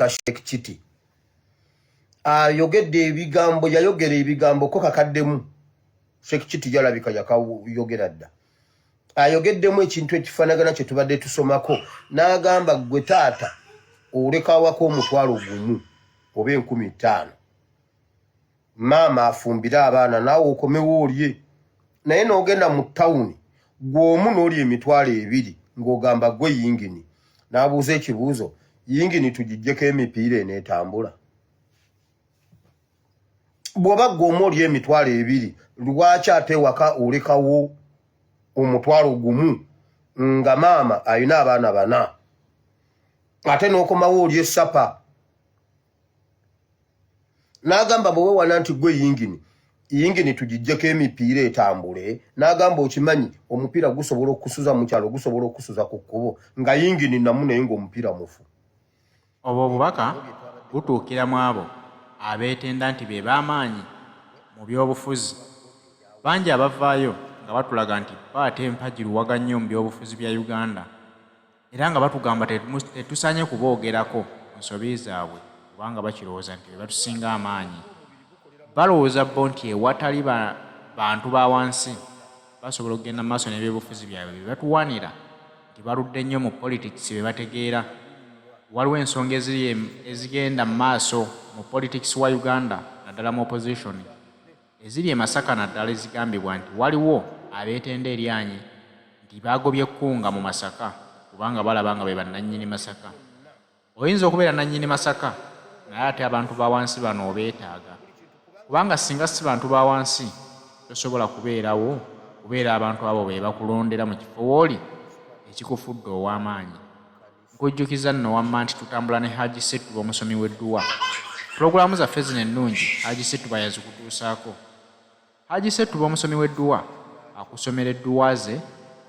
Ka Sheikh Kiti ayogedde ebigambo, yayogera ebigambo ko kakaddemu. Sheikh Kiti yalabika yakayogera dda, ayogeddemu ekintu ekifaanagana kye tubadde tusomako, n'agamba, "Ggwe taata olekawako 10,000 oba 5000, maama afumbire abaana, naawe okomewo olye, naye n'ogenda mu tawuni gw'omu n'olya 20,000 ng'ogamba gwe yingini." N'abuuza ekibuuzo, "Yingini tugijjeko emipiira eneetambula? Bw'oba gwe omu olya 20,000, lwaki ate ewaka olekawo 10,000 nga maama alina abaana bana, ate n'okomawo olya essapa?" N'agamba, "Bwe weewana nti gwe yingini, yingini tugijjeko emipiira etambule?" N'agamba, "Okimanyi omupiira gusobola okusuza mu kyalo, gusobola okusuza ku kkubo nga yingini namu, naye ng'omupiira mufu." Obwo obubaka butuukira mu abo abeetenda nti be b'amaanyi mu byobufuzi. Bangi abavaayo nga batulaga nti bo ate mpagi luwaga nnyo mu byobufuzi bya Uganda, era nga batugamba tetusaanye kuboogerako ku nsobi zaabwe kubanga bakirowooza nti be batusinga amaanyi. Balowooza bo nti ewatali bantu ba wansi basobola okugenda mu maaso n'ebyobufuzi byabwe bye batuwaanira nti baludde nnyo mu politics, be bategeera. Waliwo ensonga eziri ezigenda mu maaso mu politics wa Uganda, naddala mu opposition, eziri e Masaka naddala, ezigambibwa nti waliwo abeetenda eryanyi nti baagobye ekkunga mu Masaka kubanga balaba nga be bannannyini Masaka. Oyinza okubeera nannyini Masaka, naye ate abantu ba wansi bano obeetaaga, kubanga singa si bantu ba wansi tosobola kubeerawo, kubeera abantu abo be bakulondera mu kifo w'oli ekikufudde ow'amaanyi. Nkujjukiza nno wamma nti tutambula ne Haji Ssettuba, omusomi w'edduwa. Pulogulaamu zaffe zino ennungi Haji Ssettuba yazikutuusaako. Haji Ssettuba, omusomi w'edduwa, akusomera edduwa ze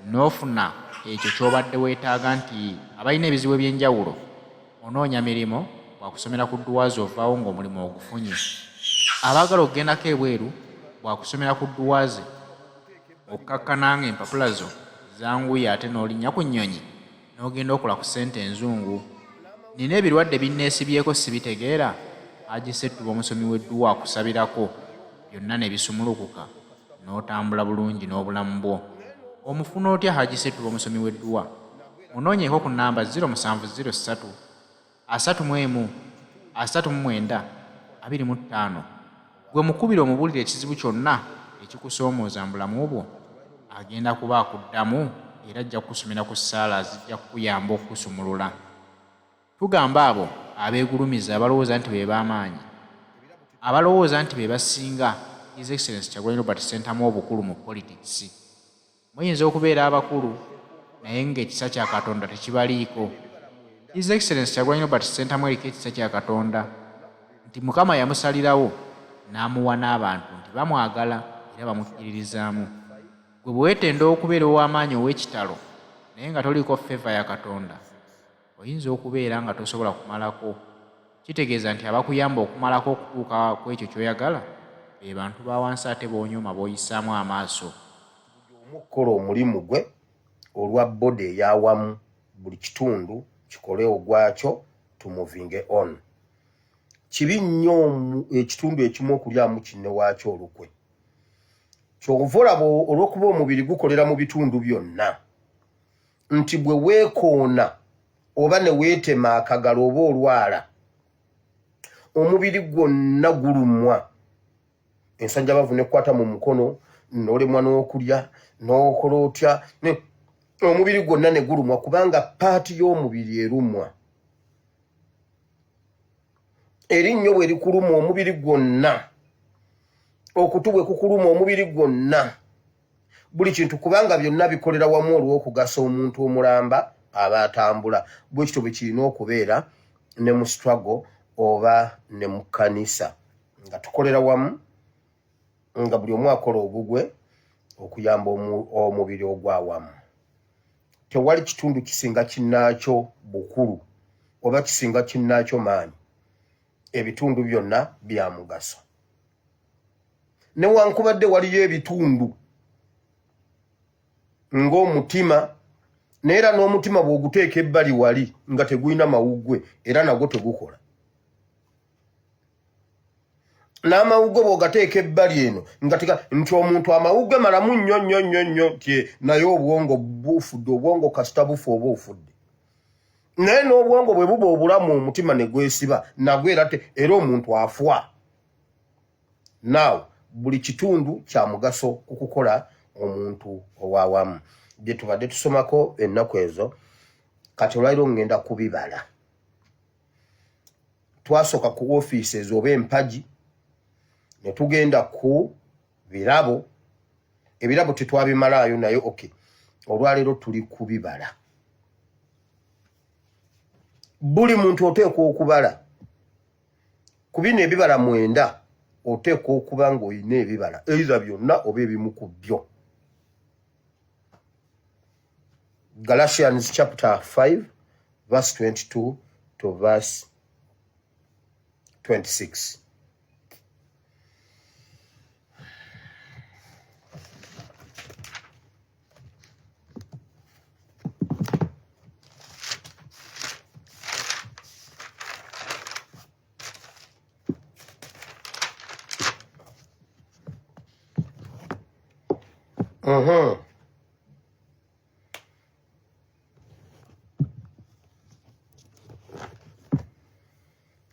n'ofuna ekyo ky'obadde weetaaga, nti abalina ebizibu eby'enjawulo, onoonya mirimu, bw'akusomera ku dduwa ze ovaawo ng'omulimu ogufunye. Abaagala okugendako ebweru, bw'akusomera ku dduwa ze okkakkana ng'empapula zo zanguye, ate n'olinnya ku nnyonyi n'ogenda okola ku ssente enzungu. Nina ebirwadde binneesibyeko sibitegeera? Haji Ssettuba, omusomi w'edduwa, akusabirako byonna ne bisumulukuka n'otambula bulungi n'obulamu bwo. Omufuna otya Haji Ssettuba, omusomi w'edduwa? Munoonyeeko ku nnamba 0703 31 39 25. Gwe mukubire omubuulire ekizibu kyonna ekikusoomooza mu bulamu bwo, agenda kuba akuddamu era ajja kukusomera ku ssaala zijja kukuyamba okukusumulula. Tugamba abo abeegulumiza, abalowooza nti be b'amaanyi, abalowooza nti be basinga His Excellence Kyagulanyi Robert Ssentamu obukulu mu politics, muyinza okubeera abakulu naye ng'ekisa kya Katonda tekibaliiko. His Excellence Kyagulanyi Robert Ssentamu eriko ekisa kya Katonda, nti Mukama yamusalirawo n'amuwa n'abantu nti bamwagala era bamukkiririzaamu. Gwe bwe weetenda okubeera ow'amaanyi, ow'ekitalo, naye nga toliiko favour ya Katonda, oyinza okubeera nga tosobola kumalako. Kitegeeza nti abakuyamba okumalako okutuuka ku ekyo ky'oyagala be bantu ba wansi ate b'onyooma, b'oyisaamu amaaso. Buli omu okukola omulimu gwe olwa body eyawamu, buli kitundu kikole ogwakyo, tumovinge on. Kibi nnyo ekitundu ekimu okulyamu kinne waakyo olukwe. Kyova olaba, olw'okuba omubiri gukolera mu bitundu byonna, nti bwe weekoona oba ne weetema akagalo oba olwala, omubiri gwonna gulumwa. Ensanjabavu nekwata mu mukono, n'olemwa n'okulya, n'okola otya, omubiri gwonna ne gulumwa, kubanga part y'omubiri erumwa. Erinnyo bwe likuluma, omubiri gwonna. Okutu bwe kukuluma, omubiri gwonna, buli kintu, kubanga byonna bikolera wamu olw'okugasa omuntu omulamba aba atambula. Bwe kityo bwe kirina okubeera ne mu struggle oba ne mu kkanisa, nga tukolera wamu, nga buli omu akola ogugwe okuyamba omubiri ogwawamu. Tewali kitundu kisinga kinnaakyo bukulu oba kisinga kinnaakyo maanyi. Ebitundu byonna bya mugaso, newankubadde waliyo ebitundu ng'omutima. Naye era n'omutima bw'oguteeka ebbali wali nga tegulina mawuggwe, era nagwo tegukola. N'amawuggwe bw'ogateeka ebbali eno nga tega nti omuntu amawuggwe malamu nnyo nnyo nnyo nnyo, nti naye obwongo bufudde. Obwongo kasita bufa oba ofudde. Naye n'obwongo bwe buba obulamu, omutima ne gwesiba nagwo, era era omuntu afwa. Now buli kitundu kya mugaso ku kukola omuntu owawamu. Bye tubadde tusomako ennaku ezo, kati olwaliro ngenda kubibala. Twasooka ku offices oba empagi, ne tugenda ku birabo. Ebirabo tetwabimalaayo, naye okay, olwaleero tuli kubibala. Buli muntu oteekwa okubala ku bino ebibala 9. Oteekwa okuba ng'olina ebibala either byonna oba ebimu ku byo. Galatians chapter 5 verse 22 to verse 26.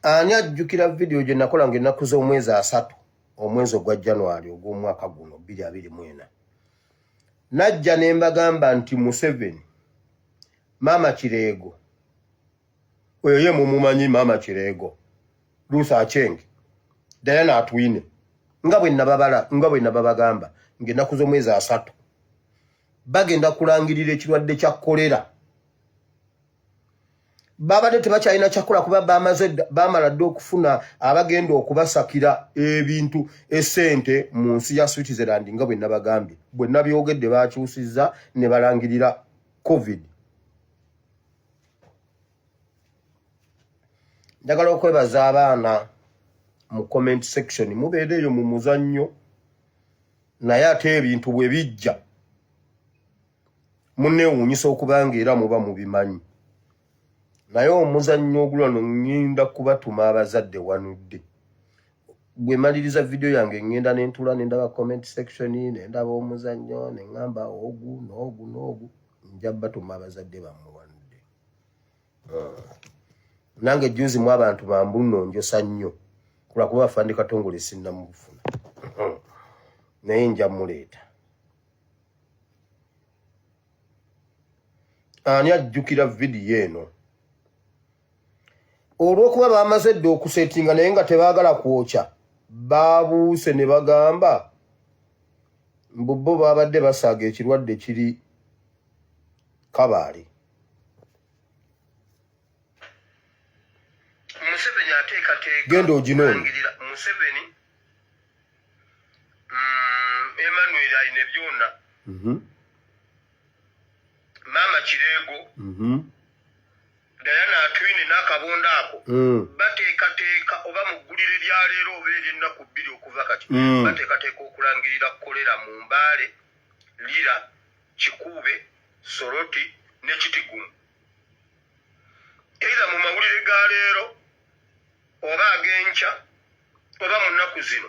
Ani ajjukira vidiyo gye nakola ng'ennaku z'omwezi 30 omwezi ogwa January ogw'omwaka guno 2024? Najja ne mbagamba nti Museveni, Maama Kireego oyo ye mumumanyi, Maama Kireego, Ruth Acheng, Diana Atwine, nga bwe nababala, nga bwe nababagamba ng'ennaku z'omwezi 30 bagenda kulangirira ekirwadde kya kolera. Babadde tebakyalina kyakola kuba bamaze bamala dda okufuna abagenda okubasakira ebintu, esente mu nsi ya Switzerland. Nga bwe nabagambye, bwe nabyogedde, bakyusizza ne balangirira COVID. Njagala okwebaza abaana mu comment section, mubeera eyo mu muzannyo, naye ate ebintu bwe bijja munneewuunyisa okubanga era muba mubimanyi. Naye omuzannyo ogulwano ŋŋenda kubatuma abazadde wanudde. Bwe maliriza vidiyo yange, ŋŋenda nentula nendaba comment section, nendaba omuzannyo, neŋŋamba ogu n'ogu n'ogu. Nja batuma abazadde bammwe wanudde. Nange juzi mu abantu bambuno njosa nnyo kulwakuba Afande Katongole sinnamufuna, naye nja muleeta. Ani ajjukira vidiyo eno? Olw'okuba bamaze dda okusetinga, naye nga tebaagala kwokya, babuuse ne bagamba mbu bo babadde basaaga ekirwadde kiri Kabaale. Museveni ateekateeka Genda oginoonye. Museveni, Emmanuel ayine byonna, Maama Kireego, Diana Atwine n'akabondo ako, bateekateeka oba mu ggulire lya leero oba ery'ennaku 2 okuva kati, bateekateeka okulangirira kolera mu Mbaale, Lira, Kikuube, Soroti ne Kitigumu, either mu mawulire ga leero oba ag'enkya oba mu nnaku zino.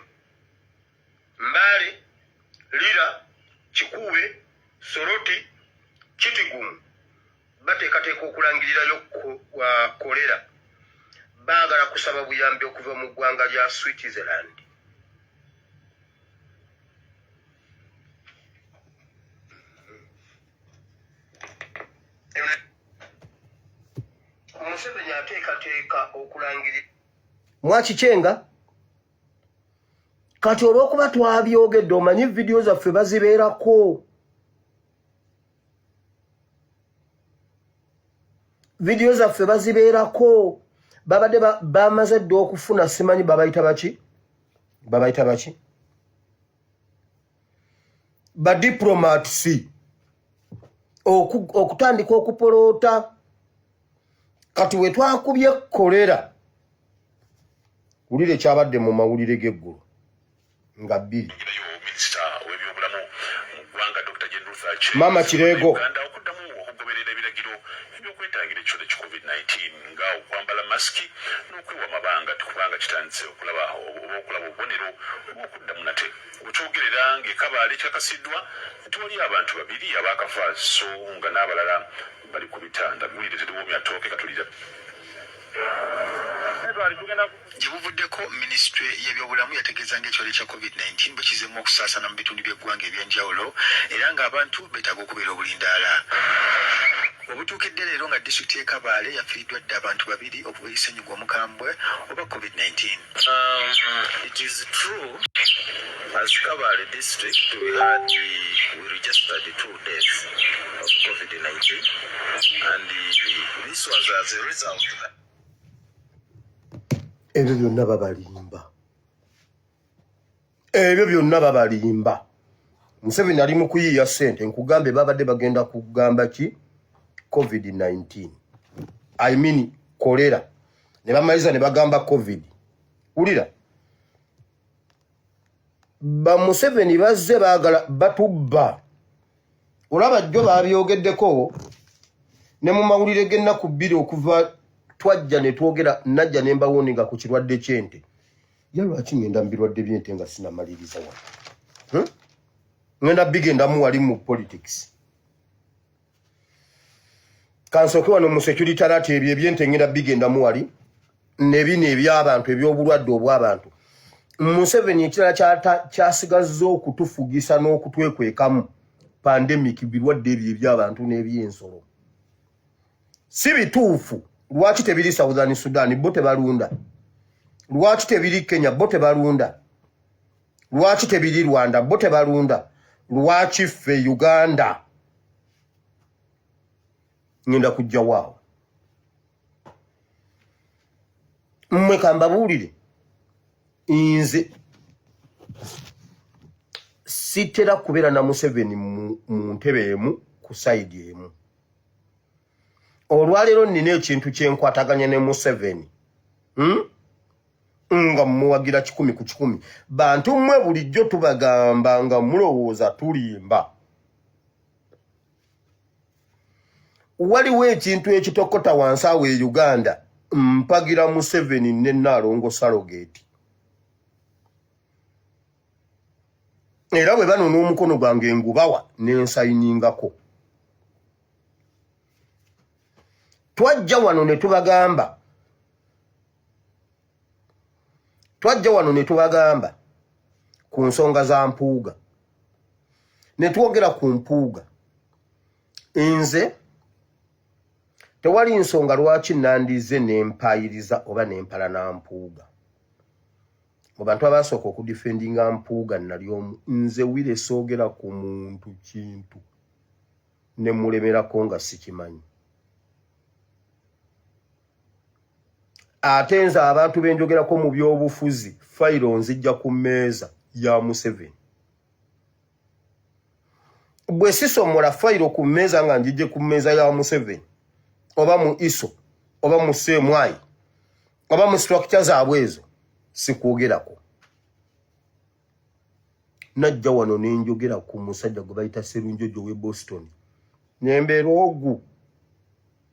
Mbaale, Lira, Kikuube, Soroti, Kitigumu, bateekateeka okulangirirayo kolera. Baagala kusaba buyambi okuva mu ggwanga lya Switzerland. Museveni ateekateeka okulangirira Mwakikyenga. Kati olw'okuba twabyogedde, omanyi vidiyo zaffe bazibeerako, vidiyo zaffe bazibeerako. Babadde bamaze dda okufuna, simanyi babayita baki, babayita baki, badiplomats, okutandika okupoloota. Kati we twakubye kolera, wulire ekyabadde mu mawulire g'eggulo nga 2. Maama Kireego. ekirwadde ki Covid-19 nga okwambala masiki n'okwewa amabanga kubanga kitandise okulaba oba okulaba obubonero obw'okuddamu nate. Wetwogerera ng'e Kabale kikakasiddwa nti waliyo abantu babiri abaakafa so nga n'abalala bali ku bitanda. Ggulire teriwoomya ttooke katulira. Gye buvuddeko, minisitule y'ebyobulamu yategeeza ng'ekirwadde kya Covid-19 bwe kizzeemu okusaasaana mu bitundu by'eggwanga eby'enjawulo era ng'abantu beetaaga okubeera obulindaala. Webutuukidde leero nga disitulikiti y'e Kabale yafiiriddwa dda abantu babiri okuva eri ssennyiga omukambwe oba Covid-19. It is true as Kabale district we had we registered two deaths of COVID-19 and this was as a result Ebyo byonna babalimba, ebyo byonna babalimba. Museveni ali mu kuyiiya ssente. Nkugambe babadde bagenda kugamba ki COVID-19, I mean kolera, ne bamaliza ne bagamba COVID. Wulira, ba Museveni bazze baagala batubba. Olaba jjo babyogeddeko ne mu mawulire g'ennaku 2 okuva twajja ne twogera, najja ne mbawooninga ku kirwadde ky'ente. Ya lwaki ngenda mu birwadde by'ente nga sinamaliriza wano? Ngenda bigendamu wali mu politics. Kansooke wano mu security alert. Ebyo ebyente ngenda bigendamu wali ne bino eby'abantu, eby'obulwadde obw'abantu. Museveni ekirala kyasigazza okutufugisa n'okutwekwekamu pandemic, birwadde ebyo eby'abantu n'eby'ensolo. Si bituufu. Lwaki tebiri Southern Sudan? Bo tebalunda. Lwaki tebiri Kenya? Bo tebalunda. Lwaki tebiri Rwanda? Bo tebalunda. Lwaki ffe Uganda? Ngenda kujja waawo mmwe kambabuulire. Nze sitera kubeera na Museveni mu ntebe emu, ku side emu. Olwaleero nnina ekintu kyenkwataganya ne Museveni, Nga muwagira 100%. Bantu mmwe, bulijjo tubagamba nga mulowooza tulimba. Waliwo ekintu ekitokota wansi awo e Uganda. Mpagira Museveni ne Naalongo Surrogate, era bwe banona omukono gwange ngubawa nensayiningako. Twajja wano ne tubagamba, twajja wano ne tubagamba ku nsonga za Mpuuga, ne twogera ku Mpuuga. Nze tewali nsonga lwaki nandize nempayiriza oba nempala na Mpuuga. Mu bantu abasooka okudifendinga Mpuuga nali omu. Nze wire soogera ku muntu kintu ne mulemerako nga sikimanyi. Ate nze abantu benjogerako mu byobufuzi, fayiro nzijja ku mmeeza ya Museveni. Bwe sisomola fayiro ku mmeeza nga njijje ku mmeeza ya Museveni oba mu ISO oba mu CMI oba mu structure zaabwe ezo, sikwogerako. Najja wano nenjogera ku musajja gwe bayita Serunjojo we Boston, nembeera ogu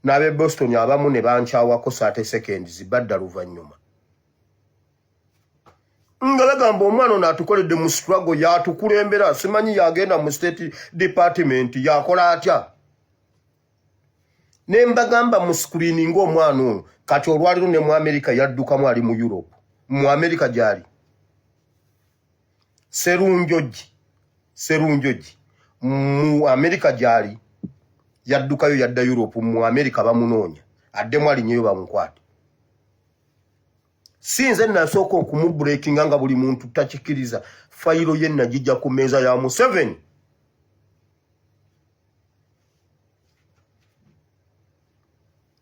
n'ab'e Boston abamu ne bankyawako 30 seconds, badda luvannyuma nga bagamba omwana ono atukoledde mu struggle, yatukulembera, simanyi yagenda mu State Department, yakola atya. Ne mbagamba mu screening omwana ono. Kati olwaliro ne mu America yaddukamu, ali mu Europe, mu America gyali. Serunjogi, Serunjogi mu America gyali, yaddukayo yadda Europe, mu America bamunoonya addemu alinyeyo bamukwate. Si nze nasooka okumubreakinga nga buli muntu takikiriza. Fayiro ye nagijja ku mmeeza ya Museveni.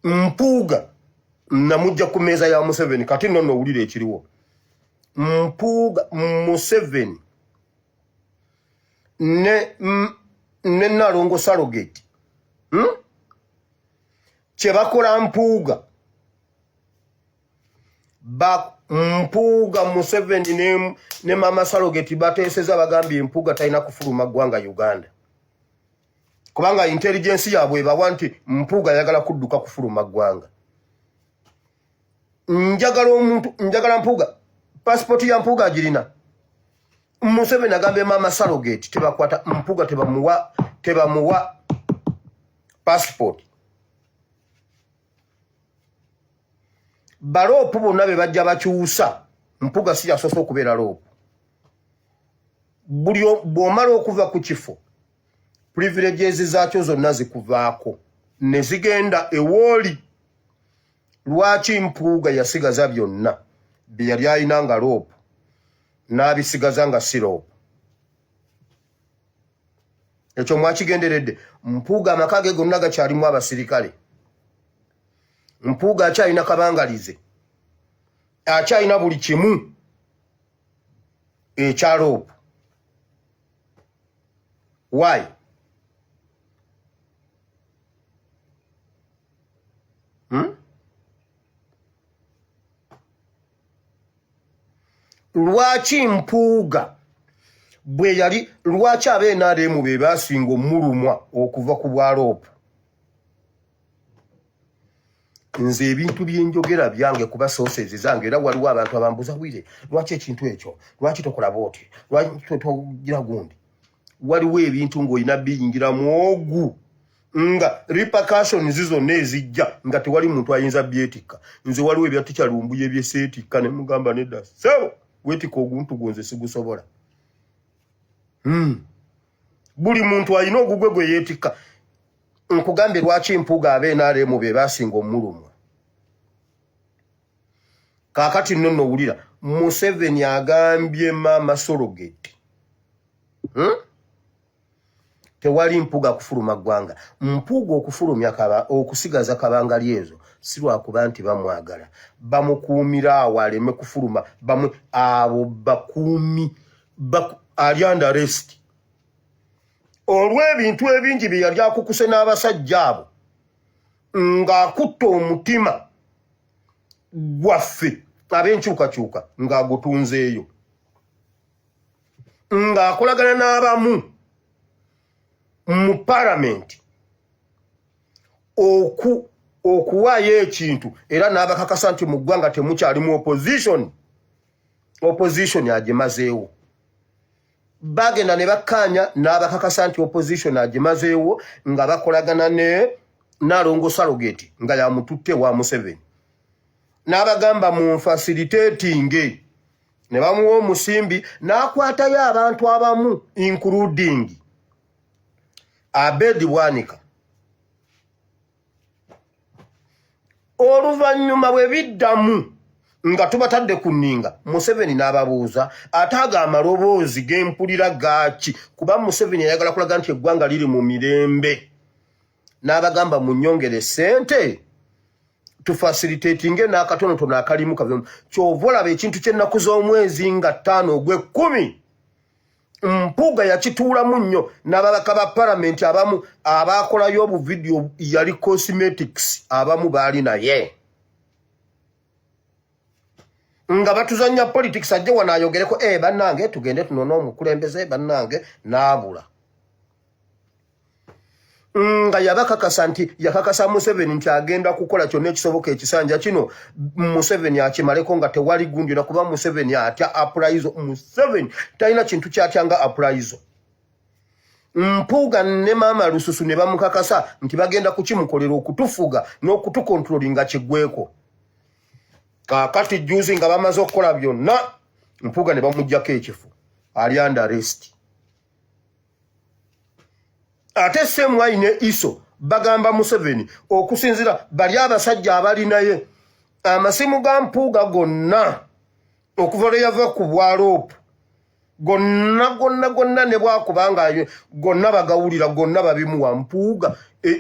Mpuuga namujja ku mmeeza ya Museveni. Kati nno nowulira ekiriwo, Mpuuga, Museveni ne Nalongo Surrogate, Kyebakola Mpuuga, ba Mpuuga, Museveni ne mama Surrogate bateeseza, bagambye Mpuuga talina kufuluma ggwanga Uganda. Kubanga intelligence yaabwe ebawa nti Mpuuga ayagala kudduka kufuluma ggwanga. Njagala omuntu, njagala Mpuuga, passport ya Mpuuga agirina. Museveni agambye maama Salogate tebakwata Mpuuga, tebamuwa passport. Baloopu bonna be bajja bakyusa, Mpuuga si yasoose okubeera loopu. Buli bw'omala okuva ku kifo, privileges zaakyo zonna zikuvaako ne zigenda ewooli. Lwaki Mpuuga yasigaza byonna bye yali alina nga loopu n'abisigaza nga si loopu? Ekyo mwakigenderedde. Mpuuga amaka ge gonna gakyalimu abasirikale. Mpuuga akyalina kabangalize, akyalina buli kimu ekya loopu. Why? Lwaki Mpuuga bwe yali, lwaki aba NRM be basinga omulumwa okuva ku bwaloopu? Nze ebintu byenjogera byange kuba sources zange, era waliwo abantu abambuza, "Wire, lwaki ekintu ekyo, lwaki tokola bwoti, lwaki togira gundi?" Waliwo ebintu ng'olina biyingiramu ogu nga repercussions zonna ezijja nga tewali muntu ayinza byetikka. Nze waliwo ebya Teacher Lumbuye ebyeseetikka ne mugamba, "Nedda sebo, weetikka oguntu gwo, nze sigusobola." Buli muntu alina ogugwe gwe yeetikka. Nkugambye lwaki Mpuuga aba NRM be basinga omulumwa. Kaakati nno nowulira Museveni agambye maama Surrogate, Tewali Mpuuga kufuluma ggwanga. Mpuuga okufulumya kaba okusigaza kabangali ezo si lwakuba nti bamwagala, bamukuumira awo aleme kufuluma. Bamwe abo bakuumi ali under arrest olw'ebintu ebingi bye yali akukuse n'abasajja abo, ng'akutta omutima gwaffe ab'enkyukakyuka, ng'agutunzeeyo, ng'akolagana n'abamu mu palamenti okuwaayo ekintu, era n'abakakasa nti mu ggwanga temukyalimu opposition, opposition agimazeewo. Bagenda ne bakkaanya n'abakakasa nti opposition agimazeewo, nga bakolagana ne Nalongo Surrogate nga yamututte wa Museveni, n'abagamba mu facilitating, ne bamuwa omusimbi n'akwatayo abantu abamu, including Abedi Bwanika. Oluvannyuma bwe biddamu nga tubatadde ku nninga, Museveni n'ababuuza, ate ago amaloboozi g'empulira gaaki? Kuba Museveni ayagala kulaga nti eggwanga liri mu mirembe. N'abagamba, "Munyongere ssente tufacilitatinge n'akatonotono akalimu kavemu." Kyova olaba ekintu ky'ennaku z'omwezi nga 5 ogw'ekkumi, Mpuuga yakituulamu nnyo n'ababaka ba palamenti abamu abaakolayo obuvidiyo, yali cosmetics, abamu baali naye nga batuzanya politics. Ajje wano ayogereko, "E bannange, tugende tunone omukulembeze, bannange," n'abula. Nga yabakakasa nti yakakasa Museveni nti agenda kukola kyonna ekisoboka ekisanja kino Museveni akimaleko nga tewali gundi, nakuba Museveni atya uprisal. Museveni talina kintu kyatya nga uprisal. Mpuuga ne maama Lususu ne bamukakasa nti bagenda kukimukolera okutufuga n'okutukontrolinga kiggweko. Kaakati juzi nga bamaze okukola byonna, Mpuuga ne bamugjako ekifo, ali under arrest. Ate Semwayi ne Iso bagamba Museveni, okusinzira bali abasajja abali naye, amasimu ga Mpuuga gonna okuva lwe yava ku bwaloopu, gonna gonna gonna, ne bwakubanga gonna bagawulira, gonna babimuwa Mpuuga.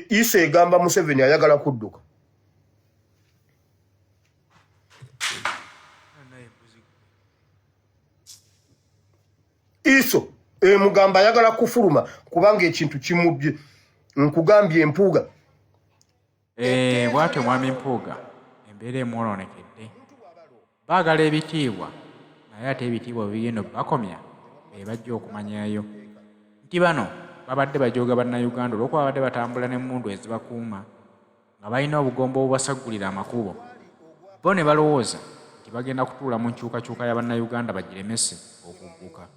Iso egamba Museveni ayagala kudduka. Iso emugamba ayagala kufuluma kubanga ekintu kimubye. Nkugambye Empuuga. Bw'atyo mwami Mpuuga embeera emwononekedde. Baagala ebitiibwa, naye ate ebitiibwa bwe bigenda obbakomya, be bajja okumanyayo nti bano babadde bajooga Bannayuganda olw'okuba babadde batambula n'emmundu ezibakuuma nga balina obugombe obubasaggulira amakubo, bo ne balowooza nti bagenda kutuula mu nkyukakyuka ya Bannayuganda bagiremese okugguka.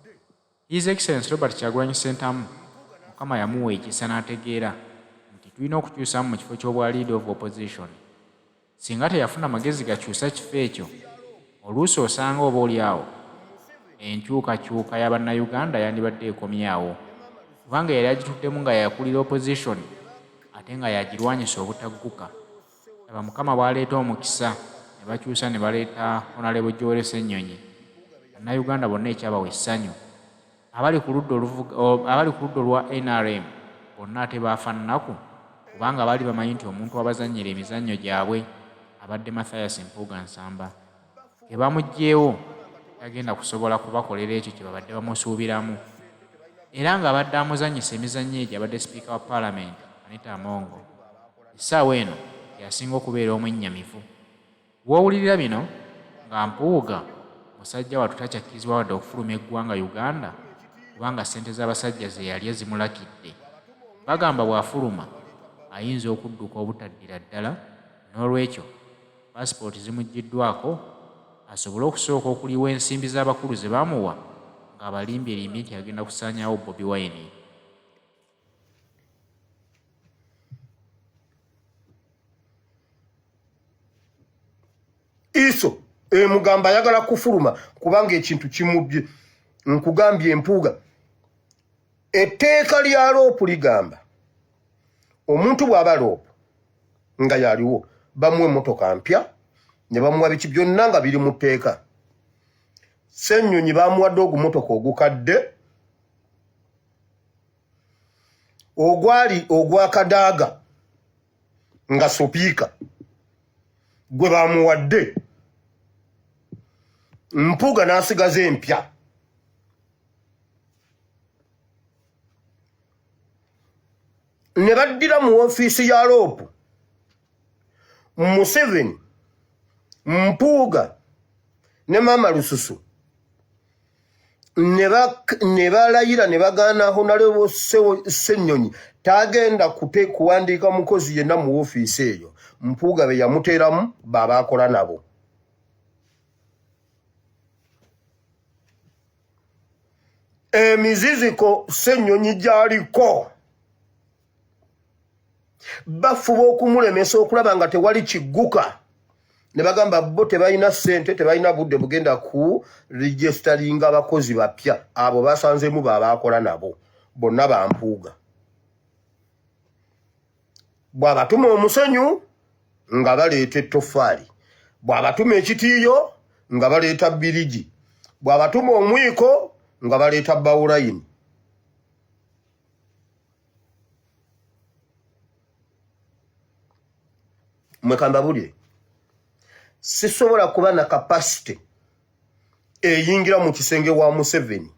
His Excellency Robert Kyagulanyi Ssentamu Mukama yamuwa ekisa n'ategeera nti tulina okukyusaamu mu kifo ky'obwa Leader of Opposition. Singa teyafuna magezi gakyusa kifo ekyo, oluusi osanga oba oli awo enkyukakyuka ya Bannayuganda yandibadde ekomye awo kubanga eyali agituddemu nga y'akulira Opposition ate nga y'agirwanyisa obutagguka. Laba Mukama bw'aleeta omukisa ne bakyusa ne baleeta Honalebo Joel Ssenyonyi, Bannayuganda bonna ekyabawa essanyu. Abali ku ludda abali ku ludda olwa nrm bonna ate baafa nnaku kubanga baali bamanyi nti omuntu abazannyira emizannyo gyabwe abadde Mathias Mpuuga Nsamba. Ke bamuggyeewo tagenda kusobola kubakolera ekyo kye babadde bamusuubiramu era ng'abadde amuzannyisa emizannyo egyo abadde sipiika wa Palamenti Anita Among. Essaawa eno y'asinga okubeera omwennyamivu. W'owulirira bino nga Mpuuga musajja wattu takyakkirizibwa wadde okufuluma eggwanga Uganda kubanga ssente z'abasajja ze yalya zimulakidde. Bagamba bw'afuluma ayinza okudduka obutaddira ddala n'olwekyo paasipooti zimuggyiddwaako asobole okusooka okuliwa ensimbi z'abakulu ze baamuwa ng'abalimbyelimbye nti agenda kusaanyaawo Bobi Wine. Iso emugamba ayagala kufuluma kubanga ekintu kimubbye. Nkugambye Empuuga, etteeka lya loopu ligamba omuntu bw'aba loopu nga yaliwo bamuwa emmotoka mpya ne bamuwa biki byonna nga biri mu tteeka. Ssennyonyi bamuwadde ogumotoka ogukadde ogwali ogwa Kadaaga nga supiika gwe bamuwadde, Mpuuga n'asigaza empya. Ne baddira mu ofiisi ya loopu Museveni, Mpuuga ne Maama Lususu ne balayira ne bagaana Honalebo Ssennyonyi tagenda kute kuwandiika mukozi yenna mu ofiisi eyo. Mpuuga be yamuteeramu baba akola nabo. Emiziziko Ssennyonyi gy'aliko bafuba okumulemesa okulaba nga tewali kigguka ne bagamba bo tebalina ssente, tebalina budde bugenda ku registeringa abakozi bapya. Abo basanzeemu babakola nabo bonna bampuuga. Bw'abatuma omusenyu nga baleeta ettoffaali, bw'abatuma ekitiiyo nga baleeta birigi, bw'abatuma omwiko nga baleeta bawulayini. Mwe kambabulire, sisobola kuba na capacity eyingira mu kisenge wa Museveni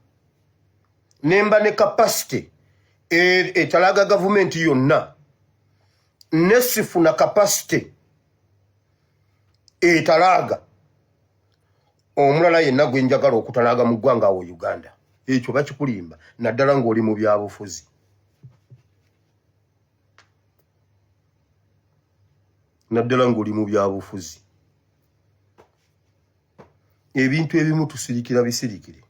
nemba ne capacity etalaga gavumenti yonna, nesifuna capacity etalaaga omulala yenna gwe njagala okutalaaga mu ggwanga awo Uganda. Ekyo bakikulimba, naddala ng'oli mu byabufuzi, naddala ng'oli mu byabufuzi. Ebintu ebimu tusirikira bisirikire.